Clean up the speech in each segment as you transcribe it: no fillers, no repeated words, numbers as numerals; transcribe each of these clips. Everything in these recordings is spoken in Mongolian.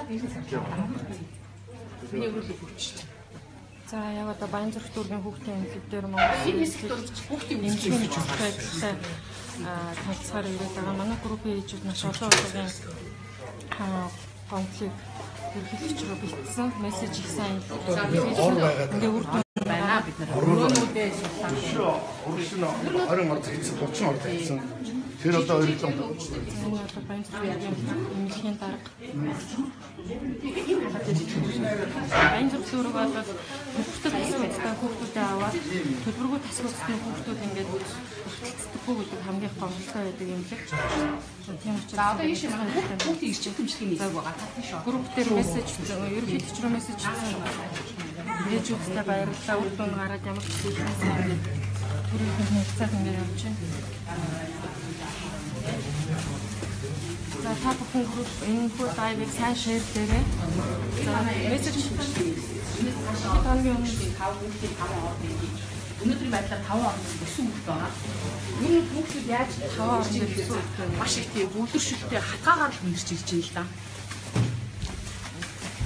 Миний өрөөлөг хөвчл. За яг одоо Баянзүрх дүүргийн хүүхдийн эмнэлэг дээр Монгол Энэ хэсэгт бол хүүхдийн эмнэлгийн байдалтай танилцахаар ирээд байгаа. Манай группийн ээжүүд маш олон удаагийн гомдлыг ерөнхийлөгч рүү битсэн мессеж их сайн ингээ үр дүн байна бид нар. Өрөөнүүдээ суллаа. Урагш нь 20 ор зэгцсэн, 30 ор зэгцсэн. Тэр одоо 200. Энэ одоо Баянзүрх дүүргийн эмнэлгийн дарга. Баянзүрх дүүрэг бол төлбөртэй тасгуудтай хүүхдүүдээ аваад төлбөргүй тасгуудтай хүүхдүүд ингээд хүртэлцдэггүй гэдэг хамгийн гомдолтой байдаг эмнэлэг. Тийм учраас За одоо ийш манай хүүхдийн эрчим хүчлийн нийслэг байгаа. Групп дээр мессеж ерөнхийлөгч рүү мессеж хийсэн. Ээжүүдтэй баярлалаа. Үр дүн гараад ямар ч зүйлээс ингээд төрийн хэлцээд ингээд явж байна. За та бүхэн групп энэ хүү лайвыг сайн шеэрлээрэй. За мессеж таны өмнө 5 хүүхдийн 5 орд нэг. Өнөөдрийн байдлаар 5 орнд 9 хүүхд байгаа. Энэ хүүхдүүд яаж 5 орнд 9 хүүхд байна. Маш их тийм бүлэршилтэй хатгаагаар л хүндэрч ирж байна л да.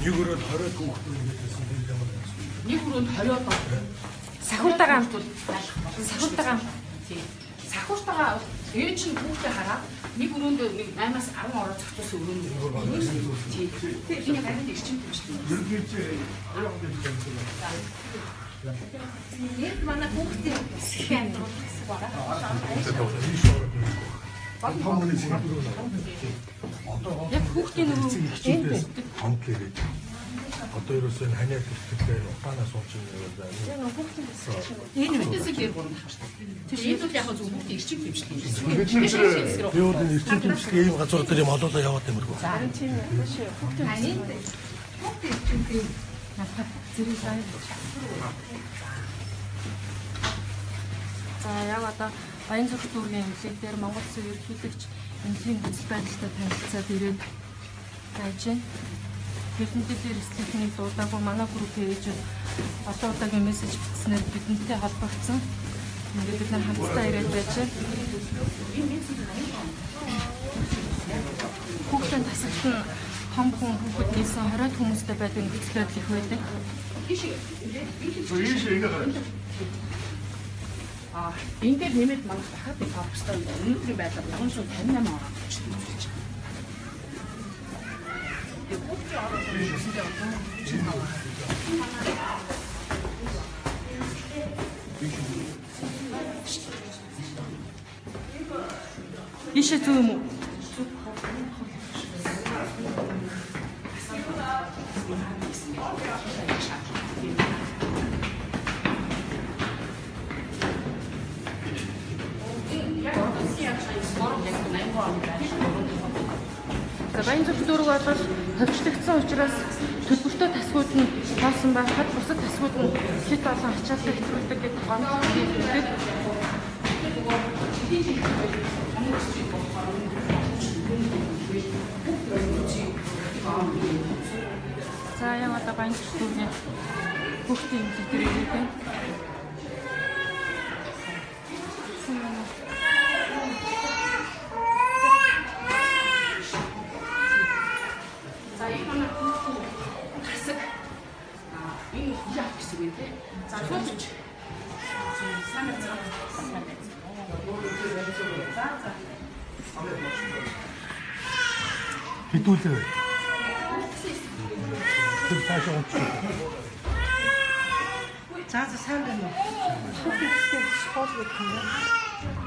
Нэг өрөөнд 20 хүүхд ингээд байсан би ямар байсан. Нэг өрөөнд 20 доо. Сахиуртайгаа бол байх болно. Сахиуртайгаа. Тийм. Сахиуртайгаа ээж нь хүүхдээ хараад нэг өрөөнд нэг 8-аас 10 ороо зохицуулсан өрөөнд. Тийм. Энэ харин эрчим хүчтэй. Ерөнхийдөө 20 хүн байсан. Яг манай хүүхдийн хэсэг амьдрал хэсэг байгаа. Том хүний сэдвэр. Яг хүүхдийн нөгөө энд хоног ирээд одоо ерөөсөө энэ ханиад хүртэл удаанаа сууж байгаа юм. Яг нөгөө хүүхдийн хэсэг. Энэ хэсэг дээр гурван давхар шүү дээ. Тэр энэ бол яг зөв хүүхдийн эрчим хэмжлэг юм. Бид нар би бол энэ эрчим хэмжлэгийн ийм газар дээр юм олоолаа яваад юмргүй. Харин тийм үү. Хүүхдийн хэсэг. Хүүхдийн эрчимтэй надад зэрэг лайв. За яг одоо Баянзүрх дүүргийн эмнэлэг дээр Монгол Улсын ерөнхийлөгч эмнэлгийн нөхцөл байдалтай танилцаад ирээд байж байна. Эрдэмтдийн эрсдлийнхнийг дуудаагүй манай группийн ээжүүд олон удаагийн мессеж бичснээр бидэнтэй холбогдсон. Ингээд бид нар хамтдаа ирээд байж байна. Хүүхдийн тасагт нь том хүн хүүхэд нийсэн 20 хүмүүстэй байдаг нөхцөл байдал их байдаг. Ийш ингэ гараа. А энэ дээр нэмээд манай дахиад нэг фокустай өнөөдрийн байдлаар 558 ороо хүчтэй үзүүлж байгаа. Тэгээ хүүхдийн ороо үсэндээ 135. Ийшээ зүү юм уу? За Баянзүрх дүүрэг бол төвчлөгдсөн учраас төлбөртэй тасгууд нь хоосон байхад бусад тасгууд нь хит олон ачааллыг хэтрүүлдэг гэдэг гомдол хийдэг. За яг одоо Баянзүрх дүүргийн хүүхдийн эмнэлэг дээр ирээд байна. За энэ манай хүүхдийн тасаг энэ хүлээ авах хэсэг байна тий. За шууд сайн байна. Сайн байна. За за. Хэдүүлээ. Тэр цаашаа унчих. За за сайн байна уу? Хүүхдийн хэсэг школ гэх юм байна.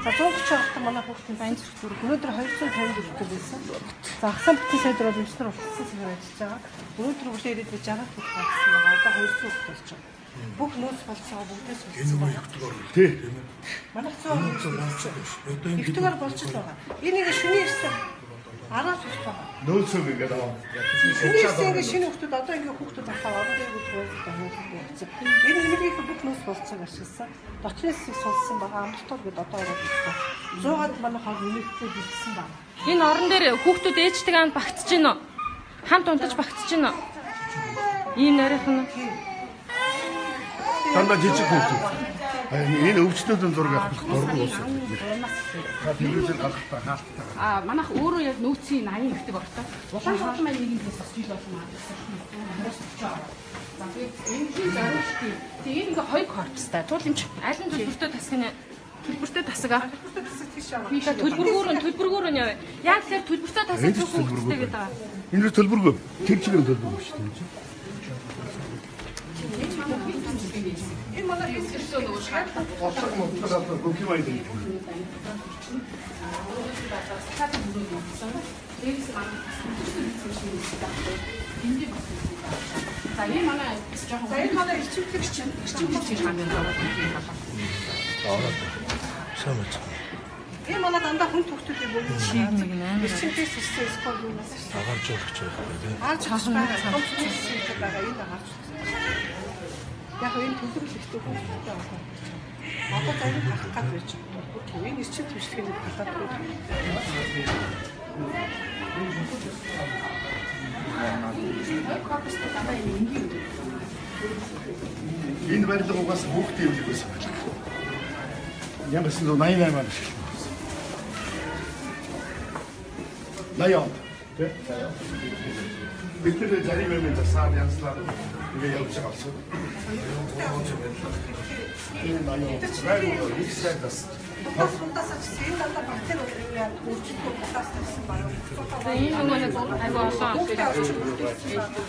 За 130 автор манай хүүхдийн Баянзүрх дүүрэг өнөөдөр 254 хүүхэд байсан. За ахсан бүтэн сайд руу эмчнэр уртсан цагаар ажиллаж байгаа. Өнөөдөр өглөө ирээд би 60 хүүхэд болсон байгаа. Одоо 200 хүүхэд болж байгаа. Бүх нөөц болцоо бүгдээс Энэ нөгөө ихтгэр орно тий. Манай цоо Одоо энэ ихтгэр болж л байгаа. Энэ нэг шүний ирсэн. 10 хүүхэд байгаа. Нөөцөг ингээд аваа. Шүний ирсэн ингээд шинэ хүүхдүүд одоо ингээд хүүхдүүд авахаар орон дээр хүүхдүүд явцсан. Энэ нэмрийн бүх нөөц болцоог ашигласан. Дотны хэсгийг сулсан байгаа. Амбулатор гээд одоо ороод ирсэн. 100-аад манай хол нэмэгдээ бэлдсэн байна. Энэ орон дээр хүүхдүүд ээжтэйгээ хамт багтж гин үү? Хамт унтаж багтж гин үү? Ийм нарийнхан нь. Дандаа жижиг хүүхдүүд. Энэ өвчтөдийн зураг авах дургу ус. Та телевизээр гаргахтаа хаалттай. А манайх өөрөө яг нөөцийн 80 ихдэг ортой. Улаан шугам маань нэг юм бас жил болсон аа. За тэгээд эмнэлгийн зориултын тэгээд ингээ хоёр корпустай. Туулымч аль нь төлбөртэй тасаг нэ. Төлбөртэй тасаг аа. Төлбөртэй тасаг тийш яваа. Төлбөргөөр нь яваа. Яг тэгэхээр төлбөртэй тасаг зөвхөн хүүхдтэй гэдэг байгаа. Энэ төлбөргөө. Тэр чигээр төлбөргөө шүү дээ. Энэ манай хэсгэрсэн нөгөө шаардлага. Бодлого модлого одоо бүх юм аяд. Дээрээс манай энд бас. За энэ манай жоохон За энэ манай эрчимлэгч эрчимлэгч хамгийн зураг юм байна. Ороод. Сайн байна. Энэ манай дандаа хүн төгтөлийг бүгд Чиг нэг нэ. Эрчимлэгч ирсэн скол юунаас ирсэн. Агаржуулагч байхгүй тийм. Ааж байгаа. Том ирсэн байгаа энэ агарч. Яг энэ төлөвлөлттэй хүүхдтэй байна. Одоо зарим харах гад байж байгаа. Энэ эрчим төвчлэгийг харахад корпустай дандаа юм энгийн. Энэ барилга угаас хүүхдийн эмнэлэг байсан байх. 1988 онд ашигласан. 80 тэ? Бид нэр зарим юм засаад янзлаад ингээ явж байгаа болсон. Энэ 80 байр их сайн бас. Тусдаас ч энэ дандаа бактери юу яа өөрчлөлт бутаас тавьсан байна. За энэ нөгөө нэг айгу олон Хүүхдээ орчин бүрдүүлсэн байна.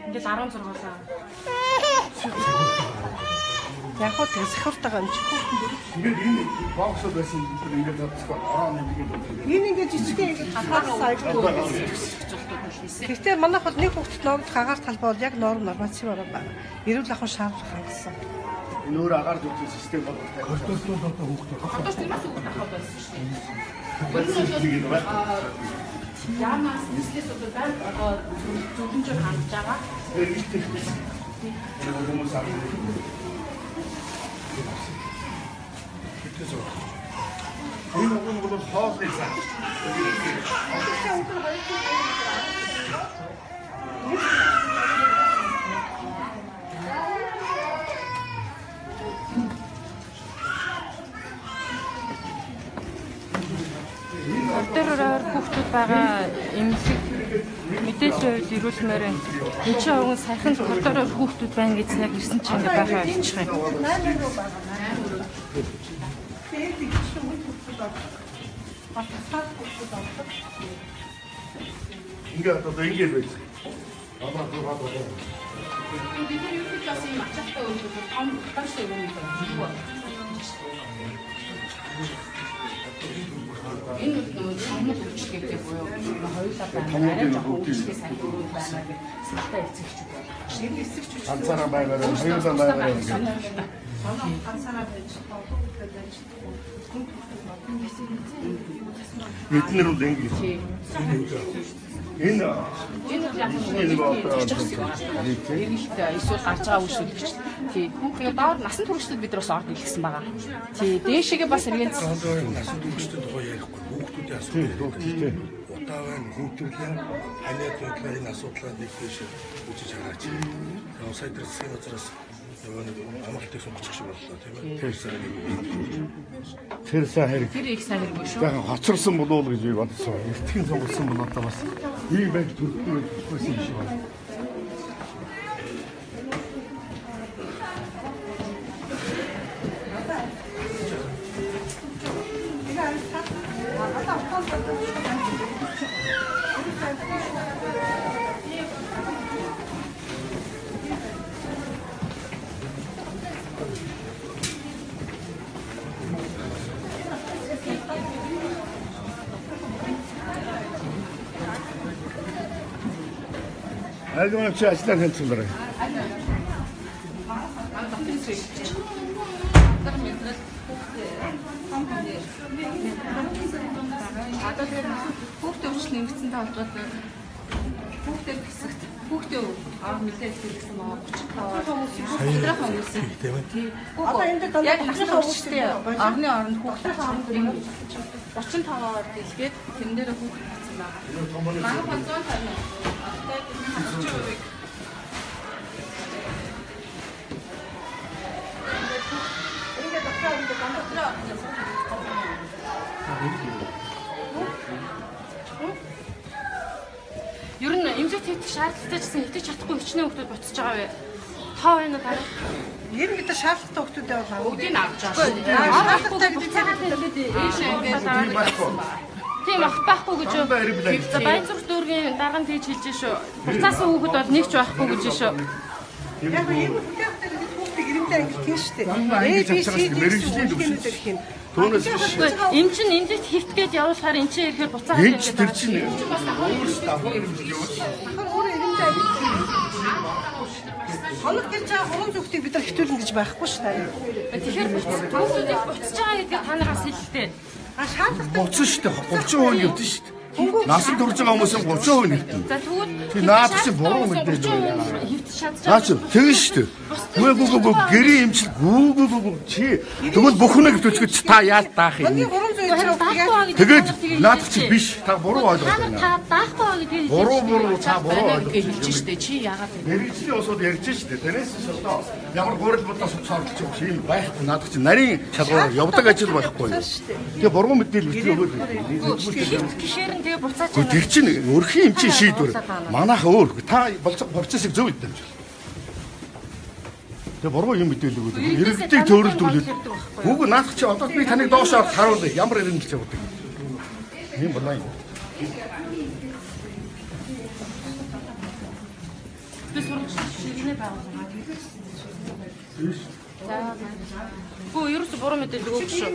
Ингээл 16 лаа. Яг хөө тэг сахиуртайгаа юм чи хүүхдэн дээр. Ингээд энэ боксод байсан бид ингээд задсгаа ороо нэмгээд байна. Энэ ингээд жижигхэн ингээд хатаас айгүй. Гэхдээ манайх бол нэг хүүхдэд ногдох агаар талбай бол яг норм норматив ороо байна. Эрүүл ахуйн шаардлага хангасан. Энэ өөр агаар зүтгэх систем болгох. Коридорт одоо хүүхдүүд Одоо ч тэрмээс хүүхд авах байсан шүү дээ. Нэг юм байна. Ямаас нислээс одоо байр одоо зөвлөмжөөр хандж байгаа. Тэр их техник. Хүмүүс авах. Энэ уг нь бол хоолны зам. Коридороор хүүхдүүд байгаа эмнэлэг мэдээллийн хувьд ирүүлмээр байна. Энд чинь уг нь саяхан коридороор хүүхдүүд байна гэж яг ирсэн чинь ингээ байхаа болчих юм. 8 руу байгаа. 8 руу. Тэгээд их чинь үйл хүүхдүүд ордог. Бас тусаад хүүхдүүд ордог. Ингээд одоо ингээд байж. Одоо дураад байна. Бид нар ерөнхийдөө бас ийм ачаалттай өргөдөл том утгааштай юм юм байна. Энэ бол нөгөө томнол үйлчлэгээтэй буюу хоёулаа байна. Арай жоохон үйлчлэгээ сайн дөрөв байна гэх сахтай эцэгчүүд байна. Энэ эцэгчүүд Ганцаараа байгаарай, хоёулаа байгаарай гэх. Манай ганцаараа байж, олон хүүхдүүд байж, хүн хүүхдүүд байна. Бид нар бол ингэ. Энэ Энэ бол яг энэ одоо эргэлт эсвэл гарч байгаа үйлчлэгч. Тий. Тэгээ доор насан туршид бид нар бас орд илгэсэн байгаа. Тий. Дээшээгээ бас эргэн насан туршидын тухай ярихгүй хүүхдүүдийн асуудал. тий. Удаа байна, хүүтрлээ, ханиад байдлаа энэ асуудлаа нэг дэш үзэж хараач. Тэгээ сая тэр засгийн газраас нөгөө нэг амралтыг сунгах шиг боллоо тийм ээ. Тэр сайн нэг Тэр сайн хэрэг. тэр их сайн хэрэг шүү. Яг хоцорсон болов уу гэж би бодсон. Эртхэн сонголсон бол одоо бас ийм байдал төрөлтэй байж болохгүй юм шиг байна. Энэ арай одоо утаан Альмаа чи ажиллаа танилцуулаарай. Манай доктор хэрэгч. Доктор мэдрэл Одоо тэр хүүхдийн өвчлөл нэмэгдсэнтэй холбоотой Хүүхдээ хэсэгт хүүхдээ ор нэлээд хэлсэн байгаа 35 хүмүүс өдрөх хүмүүс тийм ээ. Одоо энэ дээр яг насны хүрчтэй орны оронд хүүхдээ 35-аар дэлгээд тэрэн дээр хүүхэд татсан байгаа. Манай 150. Одоо 40%-ийг ингээд дотроо ингээд дотроо Ер нь эмзэг хэвтэх шаардлагатай ч гэсэн хэвтэж чадахгүй хичнээн хүмүүс буцаж байгаа вэ? Тоо байна уу дараа? Ер нь бид нар шаардлагатай хүмүүстэй бол бүгдийг авч байгаа шүү дээ. Шаардлагатай гэж хэлээд ээшээ ингээд тийм ах байхгүй гэж юу? За Баянзүрх дүүргийн дарга нь тэгж хэлж шүү. Буцаасан хүүхэд бол нэг ч байхгүй гэж шүү. Яг ийм хүүхдээ бид хүүхдийг ирэмдээ ангилт тийм шүү дээ. A B C D мэргэжлийн төвшин дэрх юм. Түүнээс биш. Эм чин эмзэгт хэвтгээд явуулахаар эн чинь ирэхээр буцаагаад Энд ч тэр чинь өөрс давхар ирэмжил явуулсан. Давхар өөрөө ирэмдээ ангилт. Хоног гэрж байгаа гурван хүүхдийг бид нар хитүүлнэ гэж байхгүй шүү дээ. Тэгэхээр хүүхдүүдийг буцаж байгаа гэдгийг та нараас хэлэлтэй. А шаардлагатай Буцсан шүү дээ. 30% нь явдсан шүү дээ. Насанд хүрж байгаа хүмүүсийн 30% нь хэвтэн. За тэгвэл Тий, наад чи буруу мэдээлэл байна. Хэвтэж чадж Наа чи тэгэн шүү дээ. Гүү гүү гүү гэрийн эмчил гүү гүү гүү чи тэгвэл бүх хүнийг хэвтүүлчихэж та яаж даах юм? Хоногийн 300 хүүхдийг Тэгээд наадах чи биш. Та буруу ойлгоод Та нар байна. та даахгүй байгаа гэдгийг Буруу буруу та буруу Байна ойлгож гэж хэлж штэ чи яагаад вэ? Мэргэжлийн улсууд ярьж штэ. Тэрээс биш одоо ямар гурил бодлоо сордолж байгаа юм байхгүй. Наадах чи нарийн шалгуур явдаг ажил байхгүй. Тэгээ буруу мэдээлэл битгий өгөөд. Хэвт гэхээр нь тэгээ буцааж Гэхдээ тэр чинь өрхийн эмчийн шийдвэр. Манайх өөр. Та болж байгаа процессыг зөв дамжуул. Тэгээ буруу юм мэдээлэл өгөөд. Иргэдийг төөрөлдүүлээд. Үгүй наадах чи одоо би таныг доош орох харуулъя. Ямар ирэмжил явдаг. Ийм болоо юм. Би сургууль ширгэнэ байгуулсан. За. Гүү ерөөсө буруу мэдээлэл өгөөгүй шүү.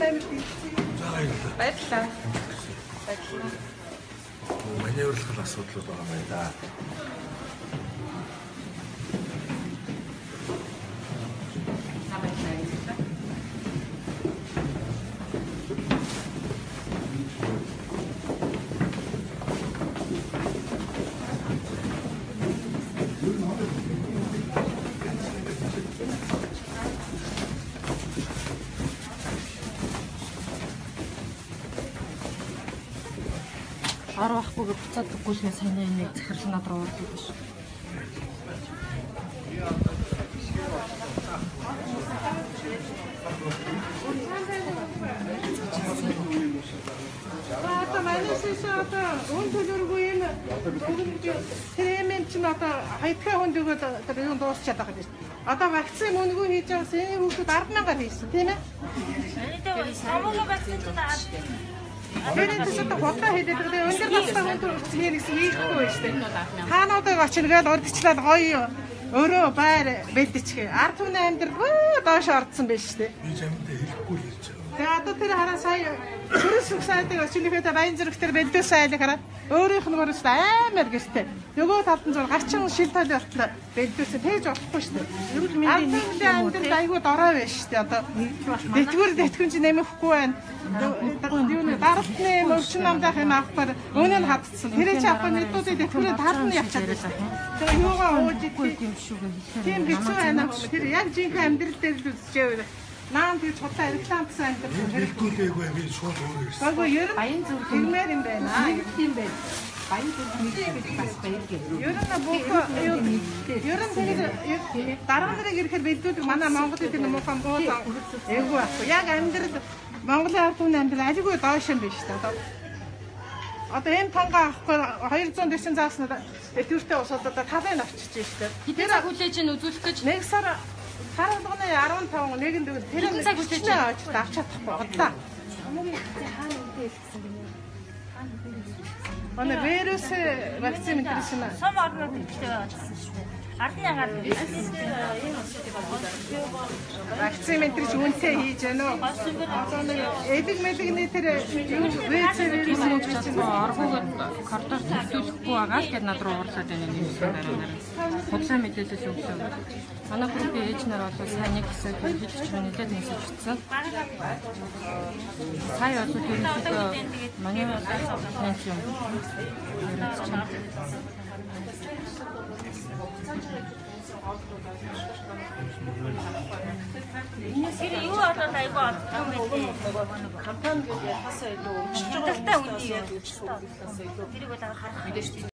Баярлалаа. Маневрлах асуудлууд байгаа юм да. Ор байхгүйгээ буцаад өгүүлэх сайн нэг захирал над руу уурлаа биш. Одоо манайс одоо үн төлөргүй юм тэр юм чинь одоо хайдгаа хүнд өгөөд одоо юу дуусчаад байгаа юм шүү дээ. Одоо вакцин мөнгөө хийж байгаа энэ хүүхдүүд 10,000-аар хийсэн тийм ээ. Тэр энэ чинь одоо худлаа хийдэг. Тэгээ өндөр настай хүн төрөлцсөн гэсэн хийхгүй байж шүү дээ. Хаануудыг очино гээл урдчлаад гоё өрөө байр бэлдчихээ. Ард түмний амьдрал бөө доош ордсон байж шүү дээ. Би замдаа хэлэхгүй л ярьж байгаа. Тэгээ одоо тэр хараа сая хөрөс сүх сайдаг очинхээ баян зүрх тэр бэлдээс айлыг хараад өөрийнх нь гөрөс амар гэртэй. Нөгөө талд нь зур гарчин шил талын болтлоо бэлдээс тээж болохгүй шүү дээ. Эрүүл мэндийн мэндийн амьдрал айгүй дорой байж шүү дээ. Одоо дэтгэвэр тэтгэмж нэмэхгүй байна. Юу нэ даралтны юм өвчин намдаах юм авахаар өнөө нь хатцсан. Тэр чи авах мэдүүдийн тэтгэврээ талд нь явчихад байна. Тэр юугаа ууж Үгүй юм шүү гэ хэлэхээр. Тийм хэцүү байна. Тэр яг жинхэнэ амьдрал дээр л үзчихээ. Наан тэр судлаа рекламдсан амьдрал Хэлэхгүй лээгүй би шууд өөрөө ирсэн. Гайгүй ер нь Баян зүрх тэгмээр юм байна. тийм байна. Баян зүрх нэгтгэж бас баяр гэ. Ер нь бүх ер нь тэр дарга нарыг ирэхээр бэлдүүлэг манай Монголын тэр муухай муу эвгүй байхгүй. Яг амьдрал Монголын ард түмний амьдрал алиггүй доош юм биш үү? Одоо энэ тонгоо авахгүй 240 зааснаар тэвртэй усууд одоо талын авчиж штэ. Хэдэн цаг хүлээж ин үзүүлэх гэж Нэг сар сар болгоны 15 нэгэн дэгэл тэр Хэдэн цаг хүлээж нь очиж авч чадахгүй удлаа. Хамгийн хаана үдээ хэлсэн гинэ. Манай вирус вакцин мэдэрсэн аа. Сум орнууд ихтэй байгаа гэсэн шүү дээ. 10,000-аар ийм усуудыг Вакцин мэдэрч үнэтэй хийж гэнэ үү? Одоо нэг элэг мэлэгний тэр юу ВЦ вирус мөнгө чадахгүй оргуугаад коридор төлөвлөхгүй байгаа л гэд над руу уурлаад байна юм шиг дараа. Худлаа мэдээлэл өглөө. Манай группийн ээж нар бол сайн нэг хэсэг хэлж ч нэлээд мессеж бичсэн. Сая бол ерөнхийдөө манай юм яриадчих. Тэр юу болоод айгүй олдсон байлээ. Компани гэдэг яхасаа илүү Хяналттай үний яа. Тэрийг бол харах.